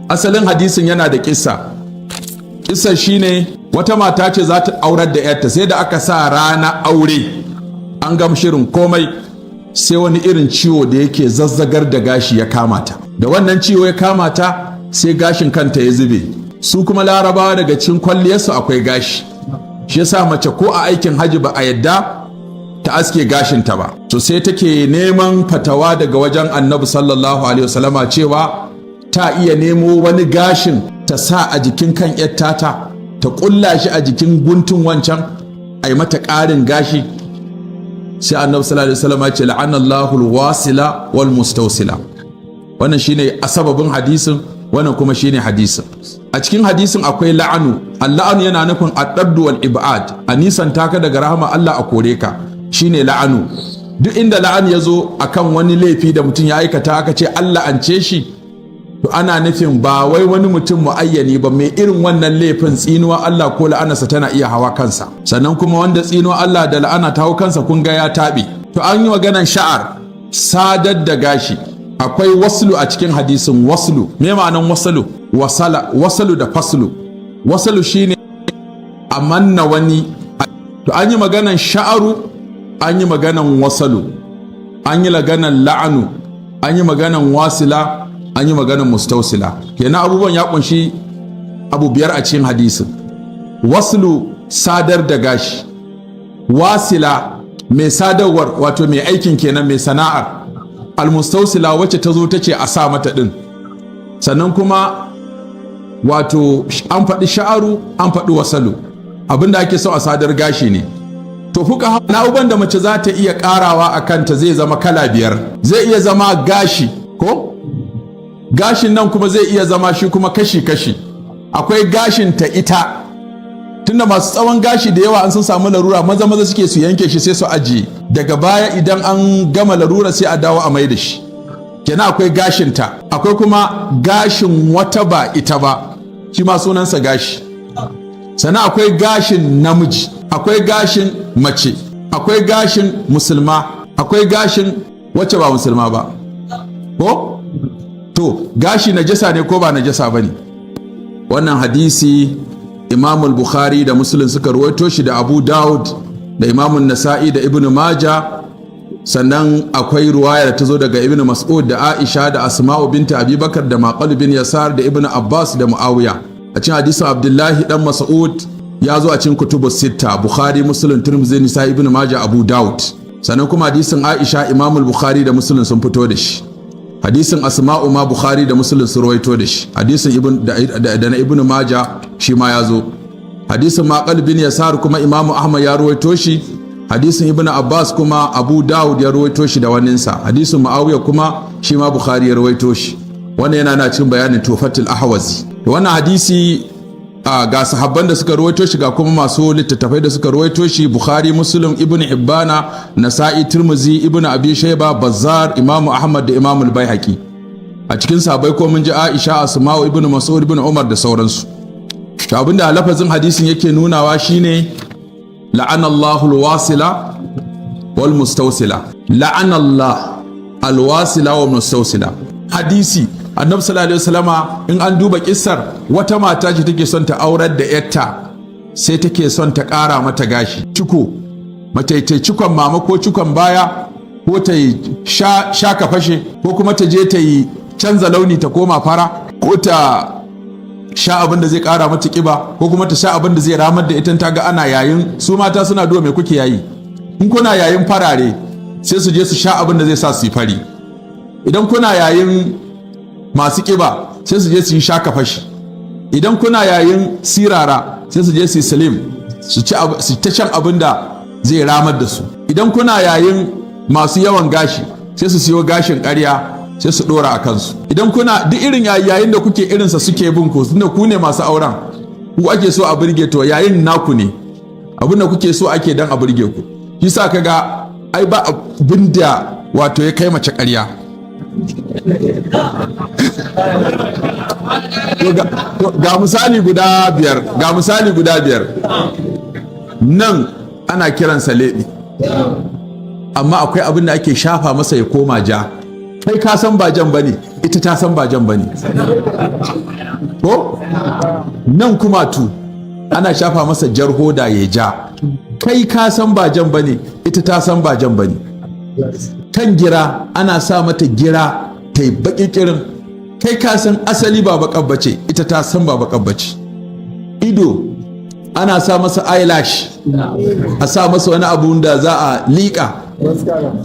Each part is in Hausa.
Asalin hadisin yana da kissa. Kissa shine wata mata ce za ta aurar da yarta, sai da aka sa rana aure, an gam shirin komai, sai wani irin ciwo da yake zazzagar da gashi ya kama ta. Da wannan ciwo ya kama ta, sai gashin kanta ya zube. Su kuma Larabawa, daga cikin kwalliyarsu akwai gashi. Shi yasa mace ko a aikin haji ba a yadda ta aske gashinta ba. To, sai take neman fatawa daga wajen Annabi sallallahu alaihi wasallama cewa ta iya nemo wani gashin ta sa a jikin kan yar tata, ta kulla shi a jikin guntun wancan, a yi mata ƙarin gashi. Sai Annabi sallallahu alaihi wasallama ce: "La'anallahu alwasila wal mustawsila." Wannan shine asababin hadisin, wannan kuma shine hadisin. A cikin hadisin akwai la'anu. Al-la'anu yana nufin ad-daddu wal ib'ad, a nisanta ka daga rahama Allah, a kore ka, shine la'anu. Duk inda la'an ya zo akan wani laifi da mutum ya aikata, aka ce Allah an ce shi, to ana nufin ba wai wani mutum muayyani ba, mai irin wannan laifin tsinuwa Allah ko la'anarsa tana iya hawa kansa. Sannan kuma wanda tsinuwa Allah da la'ana ta hau kansa, kun ga ya taɓe. To, an yi maganan sha'ar, sadar da gashi. Akwai waslu a cikin hadisin. Waslu, me ma'anan waslu? Wasala, wasalu da faslu. Wasalu shine a manna wani. To, an yi maganan sha'aru, an yi maganan wasalu, an yi maganan la'anu, an yi maganan wasila, an yi maganan mustausila. Kenan abubuwan ya kunshi abu biyar a cikin hadisin. Waslu, sadar da gashi. Wasila, mai sadarwar, wato mai aikin kenan, mai sana'ar. Almustausila, wacce ta zo ta ce a sa mata din. Sannan kuma wato an faɗi sha'aru, an faɗi wasalu. Abinda ake so a sadar gashi ne. To, fuka na abubuwan da mace za ta iya ƙarawa a kanta zai zama kala biyar. Zai iya zama gashi, ko gashin nan kuma zai iya zama shi kuma kashi-kashi. Akwai gashin ta ita, tunda masu tsawon gashi da yawa an sun samu larura, maza maza suke su yanke shi, sai su ajiye. Daga baya idan an gama larura, sai a dawo a mai da shi. Kenan akwai gashin ta, akwai kuma gashin wata ba ita ba, shi ma sunansa gashi. Sannan akwai gashin namiji, akwai gashin mace, akwai gashin musulma, akwai gashin wacce ba musulma ba, ko? To, gashi najasa ne ko ba najasa ba ne? Wannan hadisi Imam Bukhari da Muslim suka ruwaito shi, da Abu Dawud da Imam Nasa'i da Ibn Maja. Sannan akwai ruwaya da ta zo daga Ibn Mas'ud da Aisha da Asma'u binta Abubakar da Maqal bin Yasar da Ibn Abbas da Muawiya. A cikin hadisin Abdullahi dan Mas'ud ya zo a cikin kutubu sitta: Bukhari, Muslim, Tirmidhi, Nisa'i, Ibn Majah, Abu Dawud. Sannan kuma hadisin Aisha, Imam Bukhari da Muslim sun fito da shi. Hadisin Asma'u ma Bukhari da Muslim sun rawaito da shi. Hadisin ibn da na Ibn Majah shi ma ya zo. Hadisin Maqal bin Yasar kuma Imamu Ahmad ya rawaito shi. Hadisin Ibn Abbas kuma Abu Dawud ya rawaito shi da waninsa. Hadisin Muawiya kuma shi ma Bukhari ya rawaito shi. Wannan yana na cikin bayanin Tufatul Ahwazi. To, wannan hadisi ga sahabban da suka rawaito shi, ga kuma masu littattafai da suka rawaito shi: Bukhari, Muslim, Ibn Hibbana, Nasa'i, Tirmizi, Ibn Abi Shayba, Bazzar, Imamu Ahmad da Imamu Al-Baihaqi. A cikin sahabbai ko mun ji Aisha, Asma'u, Ibn Mas'ud, Ibn Umar da sauransu. To, abinda lafazin hadisin yake nunawa shine la'anallahu alwasila wal mustawsila. La'anallah alwasila wal mustawsila. Hadisi Annabi sallallahu alaihi wasallama, in an duba kissar, wata mata ce take son ta aurar da yarta, sai take son ta ƙara mata gashi, ciko mace ta cikon mama ko cikon baya, ko ta yi sha ka fashe, ko kuma ta je ta yi canza launi ta koma fara, ko ta sha abin da zai kara mata kiba, ko kuma ta sha abin da zai ramar da ita. Ta ga ana yayin, su mata suna duba me kuke yayi. In kuna yayin farare, sai su je su sha abin da zai sa su yi fari. Idan kuna yayin masu kiba, sai su je su yi shaka fashi. Idan kuna yayin sirara, sai su je su yi slim, su ci su ta shan abin da zai ramar da su. Idan kuna yayin masu yawan gashi, sai su siyo gashin ƙarya, sai su dora a kansu. Idan kuna duk irin yayin da kuke irinsa suke bin ku, tunda ku ne masu auren, ku ake so a burge, to yayin naku ne, abin da kuke so ake dan a burge ku. Shi sa kaga ai ba abin da wato ya kai mace ƙarya. Ga misali guda biyar, ga misali guda biyar. Nan ana kiransa leɓe, amma akwai abin da ake shafa masa ya koma ja. Kai ka san ba jan bane. ita ta san ba jan bane. Ko nan kumatu ana shafa masa jar hoda ya ja, kai ka san ba jan bane, ita ta san ba jan bane. Kan gira ana sa mata gira ta yi baƙi kirin, kai ka san asali ba baƙar bace, ita ta san ba baƙar bace. Ido ana sa masa eyelash, a sa masa wani abu da za a liƙa.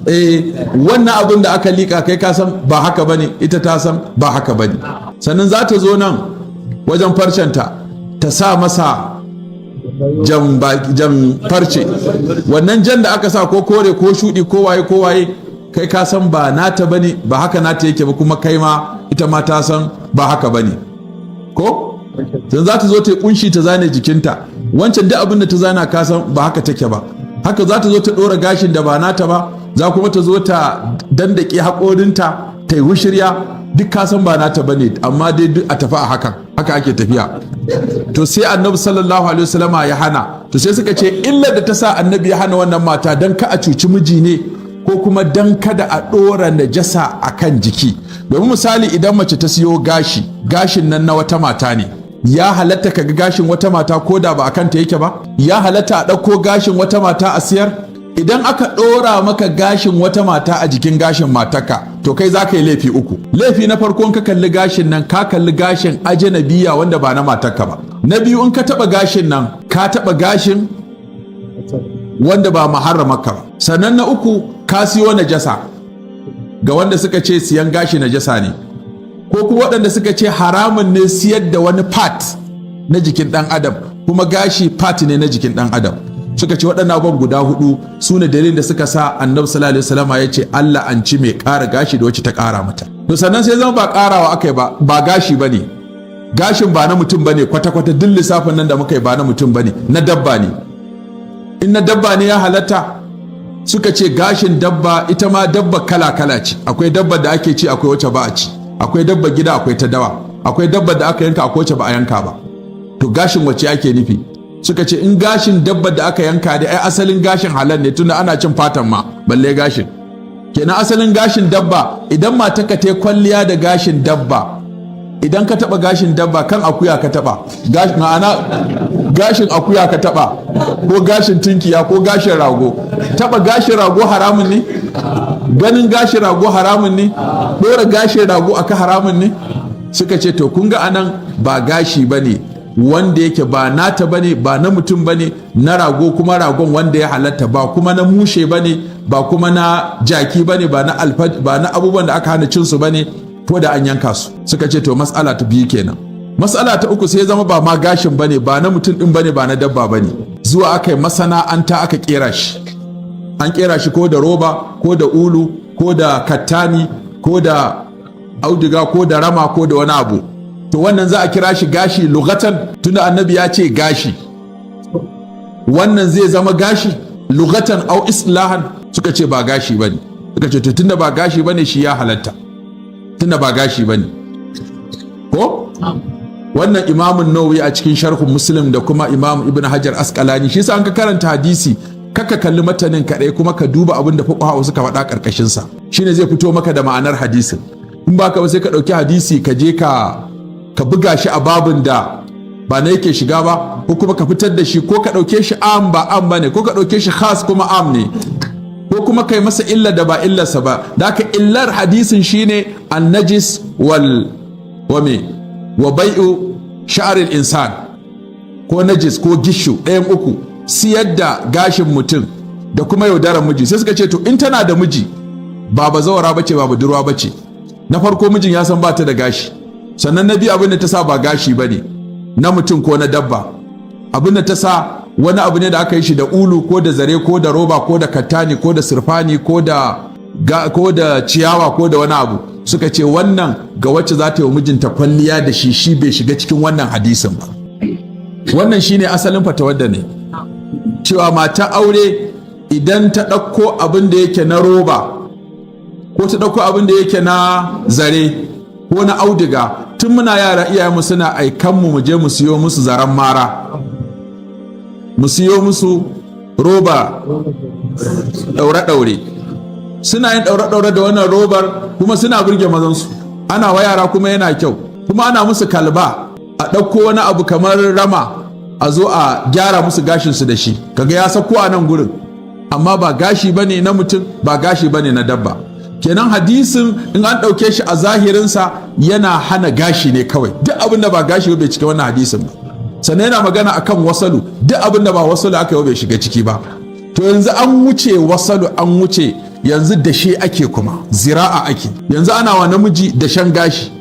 Eh, wannan abun da aka liƙa, kai ka san ba haka bane, ita ta san ba haka bane. Sannan za ta zo nan wajen farcenta ta sa masa jan, jan farce. Wannan jan da aka sa, ko kore ko shudi ko waye ko waye, kai ka san ba nata bane, ba haka nata yake ba, kuma kai ma, ita ma ta san ba haka bane. Ko dan za ta zo ta kunshi ta zane jikinta, wancan duk abin da ta zana ka san ba haka take ba. Haka za ta zo ta dora gashin da ba nata ba, za kuma ta zo ta dandake haƙorinta ta yi wushirya, duk ka san ba nata bane, amma dai duk a tafi a hakan, haka ake tafiya. To sai Annabi sallallahu alaihi wasallama ya hana. To sai suka ce illar da ta sa Annabi ya hana wannan mata dan ka a cuci miji ne, ko kuma dan kada a ɗora najasa a kan jiki. Domin misali, idan mace ta siyo gashi, gashin nan na wata mata ne, ya halatta ka ga gashin wata mata ko da ba a kanta yake ba? Ya halatta a ɗauko gashin wata mata a siyar? Idan aka ɗora maka gashin wata mata a jikin gashin matarka, to kai za ka yi laifi uku. Laifi na farko, in ka kalli gashin nan, ka kalli gashin ajanabiya wanda ba na matarka ba. Na biyu, in ka taɓa gashin nan, ka taɓa gashin wanda ba muharramarka ba. Sannan na uku, ka siyo najasa, ga wanda suka ce siyan gashi najasa ne, ko kuma waɗanda suka ce haramun ne siyar da wani part na jikin ɗan adam, kuma gashi part ne na jikin ɗan adam. Suka ce waɗannan abubuwan guda hudu su ne dalilin da suka sa Annabi sallallahu alaihi wasallam ya ce Allah an ci mai ƙara gashi da wacce ta ƙara mata. To sannan sai zama ba ƙarawa aka yi ba, ba gashi bane, gashin ba na mutum bane kwata-kwata. Duk lissafin nan da muka yi, ba na mutum bane, na dabba ne. In na dabba ne, ya halatta? Suka ce gashin dabba, ita ma dabba kala-kala ce. Akwai dabba da ake ci, akwai wacce ba a ci. Akwai dabba gida, akwai ta dawa. Akwai dabba da aka yanka, akwai wacce ba a yanka ba. To gashin wacce ake nufi? Suka ce in gashin dabba da aka yanka dai, ai asalin gashin halal ne, tunda ana cin fatan ma, balle gashin. Kenan asalin gashin dabba, idan matarka ta kwalliya da gashin dabba, idan ka taba gashin dabba, kan akuya ka taba, ma'ana gashin akuya ka taba, ko gashin tunkiya, ko gashin rago. Taba gashin rago haramun ne? Ganin gashin rago haramun ne? Dora gashin rago aka haramun ne? Suka ce to kun ga anan ba gashi bane wanda yake ba nata bane, ba na mutum bane, na rago, kuma ragon wanda ya halatta, ba kuma na mushe bane, ba kuma na jaki bane, ba na alfa, ba na abubuwan da aka hana cin su bane, ko da an yanka su. Suka ce to mas'ala ta biyu kenan. Mas'ala ta uku, sai zama ba ma gashin bane, ba na mutum din bane, ba na dabba bane. Zuwa aka yi masana'anta aka kera shi. An kera shi ko da roba, ko da ulu, ko da kattani, ko da auduga, ko da rama, ko da wani abu. To wannan za a kira shi gashi lugatan, tunda Annabi ya ce gashi. Wannan zai zama gashi lugatan au istilahan? Suka ce ba gashi bane. Suka ce to tunda ba gashi bane, shi ya halatta, tunda ba gashi bane. Ko wannan Imamun Nawawi a cikin Sharhun Muslim da kuma Imam Ibn Hajar Asqalani. Shi yasa an ka karanta hadisi, kaka kalli matanin kaɗai, kuma ka duba abin da fuqaha suka faɗa karkashin sa, shine zai fito maka da ma'anar hadisin. In baka ba, sai ka ɗauki hadisi ka je ka buga shi a babin da ba na yake shiga ba, ko kuma ka fitar da shi, ko ka ɗauke shi am, ba am bane, ko ka ɗauke shi khas kuma am ne, ko kuma kai masa illa da ba illarsa ba. Da haka illar hadisin shine annajis wal wa me wa bai'u sha'aril insan, ko najis ko gishu, ɗayan uku, siyar da gashin mutum da kuma yaudarar miji. Sai suka ce to in tana da miji, ba bazawara bace, ba budurwa bace, na farko mijin ya san ba ta da gashi. Sannan na biyu, abin da ta sa ba gashi bane na mutum ko na dabba, abin da ta sa wani abu ne da aka yi shi da ulu, ko da zare, ko da roba, ko da kattani, ko da sirfani, ko da ciyawa, ko da wani abu. Suka ce wannan ga wacce za ta yi wa mijinta kwalliya da shi, shi bai shiga cikin wannan hadisin ba. Wannan shine asalin fatawar da ne cewa mata aure idan ta ɗauko abin da yake na roba, ko ta ɗauko abin da yake na zare ko na auduga. Tun muna yara, iyayenmu suna aikanmu mu je mu siyo musu zaren mara, mu siyo musu roba ɗaure-ɗaure. Suna yin ɗaure-ɗaure da wannan robar kuma suna burge mazansu. Ana wa yara kuma yana kyau. Kuma ana musu kalba, a ɗauko wani abu kamar rama, a zo a gyara musu gashinsu da shi, kaga ya sako a nan gurin, amma ba gashi bane na mutum, ba gashi bane na dabba. Kenan hadisin, in an ɗauke shi a zahirinsa, yana hana gashi ne kawai. Duk abin da ba gashi ba bai cika wannan hadisin ba. Sannan yana magana akan wasalu. Duk abin da ba wasalu aka yi bai shiga ciki ba. To yanzu an wuce wasalu, an wuce, yanzu dashe ake, kuma zira'a ake. Yanzu ana wa namiji dashen gashi.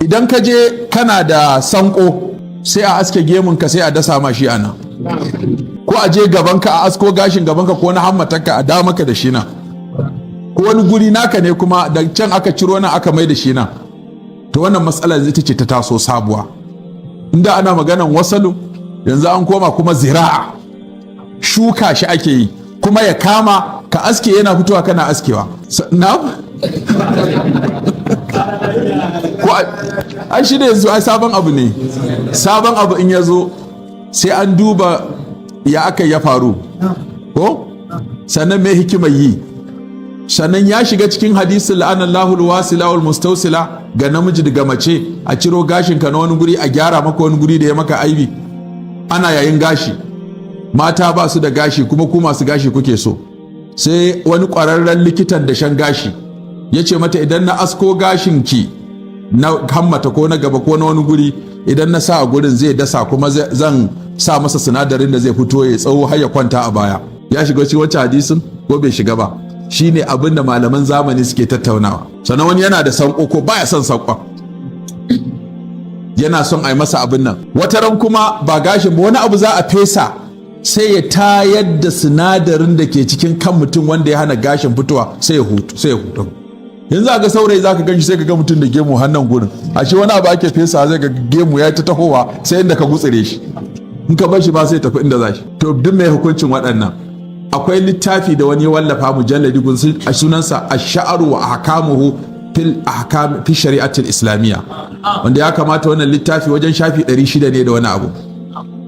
Idan ka je kana da sanko, sai a aske gemunka, sai a dasa ma shi a nan, ko a je gabanka a asko gashin gabanka ko na hammatarka, a da maka da shi nan, ko wani guri naka ne kuma da can aka ciro nan, aka mai da shi nan. To wannan matsalar ita ce ta taso sabuwa. Inda ana maganan wasalu, yanzu an koma kuma zira'a, shuka shi ake yi, kuma ya kama, ka aske yana fitowa, kana askewa. Na ko ai shi da yanzu ai sabon abu ne. Sabon abu in ya zo, sai an duba ya aka ya faru, ko sannan mai hikimar yi, sannan ya shiga cikin hadisin "la'ana Allahu alwasila wal mustawsila" ga namiji daga mace, a ciro gashin ka na wani guri a gyara maka wani guri da ya maka aibi. Ana yayin gashi, mata ba su da gashi, kuma ku masu gashi kuke so. Sai wani ƙwararren likitan dashen gashi ya ce mata, "Idan na asko gashin ki na hammata ko na gaba ko na wani guri, idan na sa a gurin zai dasa, kuma zan sa masa sinadarin da zai fito ya tsawo har ya kwanta a baya." Ya shiga cikin wancan hadisin ko bai shiga ba? Shine abin da malaman zamani suke tattaunawa. Sannan wani yana da sanko ko baya son sankon, yana son a yi masa abin nan. Wata ran kuma ba gashin ba, wani abu za a fesa sai ya tayar da sinadarin da ke cikin kan mutum wanda ya hana gashin fitowa, sai ya hutu, sai ya hutu. Yanzu ga saurayi zaka ganshi, sai ka ga mutum da gemu hannun gurin, a shi wani abu ake fesa, zai ga gemu ya ta tahowa sai inda ka gutsire shi. In ka bar shi ba, sai tafi inda za shi. To duk mai hukuncin waɗannan? Akwai littafi da wani ya wallafa, mujalladi a sunansa "Ash-sha'ru wa ahkamuhu fil ahkam fi shari'atil islamiyya", wanda ya kamata wannan littafi, wajen shafi 600 ne da wani abu,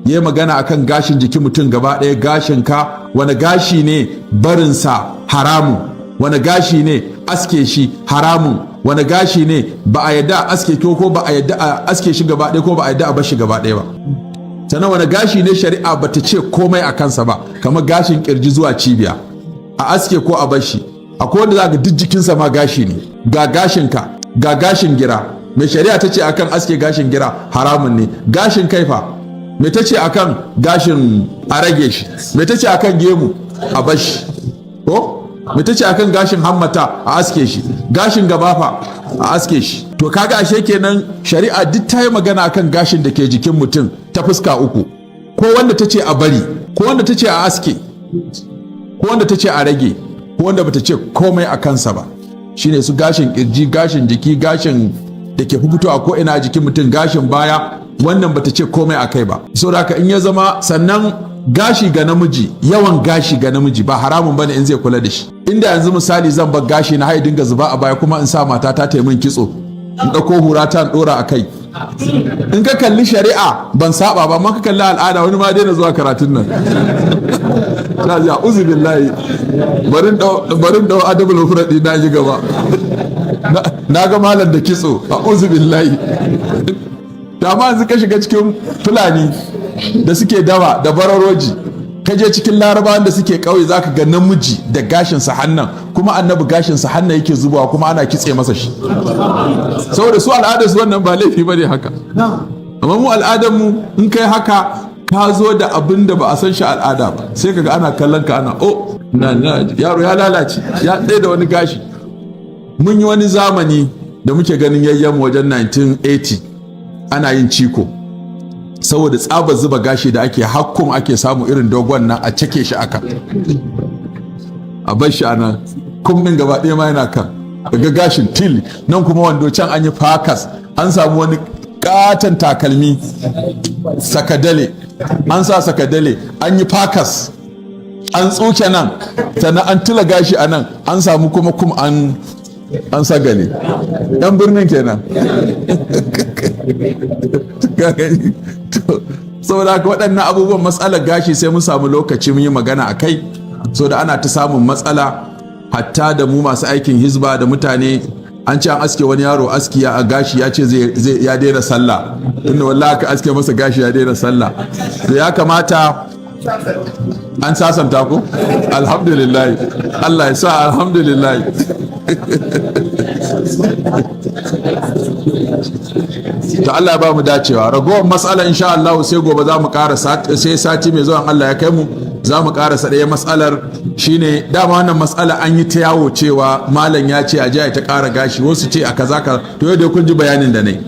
ya magana akan gashin jikin mutum gaba ɗaya. Gashin ka, wani gashi ne barinsa haramun, wani gashi ne aske shi haramun, wani gashi ne ba a yadda a aske ko ba a yadda a aske shi gaba ɗaya, ko ba a yadda a bar shi gaba ɗaya ba. Sannan wani gashi ne shari'a bata ce komai a kansa ba, kamar gashin kirji zuwa cibiya, a aske ko a bar shi. Akwai wanda za ga duk jikinsa ma gashi ne. Ga gashin ka, ga gashin gira. Mai shari'a ta ce akan aske gashin gira? Haramun ne. Gashin kaifa, me ta ce akan gashin? A rage shi. Me ta ce akan gemu? A bar shi. Ko me ta ce akan gashin hammata? A aske shi. Gashin gaba fa? A aske shi. To kaga ashe kenan shari'a duk ta yi magana akan gashin da ke jikin mutum ta fuska uku: ko wanda ta ce a bari, ko wanda ta ce a aske, ko wanda ta ce a rage, ko wanda bata ce komai a kansa ba, shine su gashin kirji, gashin jiki, gashin da ke fito a ko ina a jikin mutum, gashin baya. Wannan bata ce komai a kai ba. Saboda haka in ya zama, sannan gashi ga namiji, yawan gashi ga namiji ba haramun bane in zai kula da shi. Inda yanzu misali zan bar gashi na har dinga zuba a baya, kuma in sa matata ta yi min kitso, in ɗauko hura ta ɗora a kai, in ka kalli shari'a ban saba ba, amma ka kalli al'ada, wani ma daina zuwa karatun nan. Ta ji uzu billahi, barin dau Adabul Mufrad na yi gaba, na ga malam da kitso, a uzu billahi. Da amma yanzu ka shiga cikin Fulani da suke dawa da bararoji, ka je cikin Larabawan da suke ƙauye, zaka ga namiji da gashinsa hannan, kuma annabi gashinsa hannan yake zubawa, kuma ana kitse masa shi, saboda su al'adar su wannan ba laifi bane haka. Amma mu al'adar mu, in kai haka ka zo da abin da ba a san shi al'ada ba, sai kaga ana kallon ka, ana "Oh, na na yaro ya lalace, ya tsaye da wani gashi." Mun yi wani zamani da muke ganin yayyan wajen 1980 ana yin ciko, saboda tsabar zuba gashi da ake hakkum, ake samu irin dogon nan, a cike shi aka a bar shi a nan, kum ɗin gaba ɗaya ma yana kan daga gashin til nan, kuma wando can an yi fakas, an samu wani katon takalmi sakadale, an sa sakadale, an yi fakas, an tsuke nan, sannan an tula gashi a nan, an samu kuma kum an sagale. Yan birnin kenan. Saboda haka waɗannan abubuwan, matsalar gashi, sai mun samu lokaci mun yi magana a kai, so da ana ta samun matsala, hatta da mu masu aikin hizba da mutane. A An ce an aske wani yaro aski ya gashi, ya ce zai ya daina sallah, tunda wallahi aka aske masa gashi ya daina sallah. To, ya kamata an sasanta ko? Alhamdulillah, Allah ya sa, alhamdulillah. To, Allah ya ba mu dacewa. Ragowar matsala, insha Allah, sai gobe za mu ƙara, sai sati mai zuwa Allah ya kai mu za mu ƙarasa ɗaya matsalar. Shine dama wannan matsala an yi ta yawo cewa malam ya ce a je a ta ƙara gashi, wasu ce a kaza ka. To, yau dai kun ji bayanin da ne.